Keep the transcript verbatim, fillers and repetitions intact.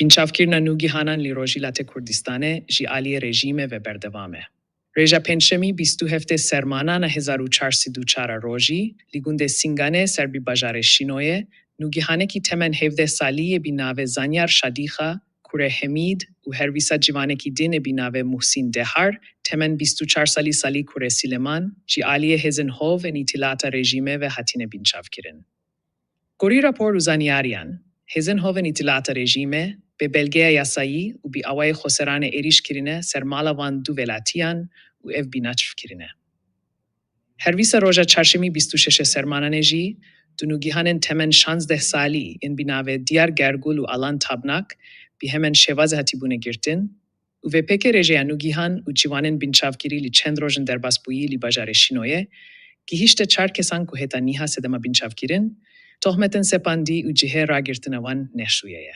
Binçavkirina nûgihanan li Rojhilatê Kurdistanê ji aliyê rejîmê ve berdewam e. Rêja pêncşemî bîst û heftê Sermanana hezar û çar sed û çar a rojî li gundê Singanê ser bi bajarê Şînoyê, nûgihanekî temen hevdeh salî yê bi navê Zanyar Şadîxa, kurê Hemîd û herwisa ciwanekî din ê bi navê Muhsîn Dehar, temen bîst û çar salî salî kurê Silêman, ji aliyê hêzên hov ên îtilata rejîmê ve hatine binçavkirin. Gorî rapor û zanyariyan, hêzên hov ên îtilata rejîmê bi belgeya yasayî û bi awayê xweseranê êrîş kirine ser mala van du welatiyan û ev binçavkirine. Herwisa roja çarşemî bîst û şeş Sermananê jî du nûgihanên temen şazdeh salî yên bi navê Diyar Gergul û Alan Tabnak bi hemen şêwazê hatibûne girtin û vê pêkê rêjeya nûgihan û ciwanên binçavkirî li çend rojên derbasbûyî li bajarê Şînoyê gihîşte çar kesan ku heta nîha sedema binçavkirin, tohmetên sepandî û cihê ragirtina wan neşûye ye.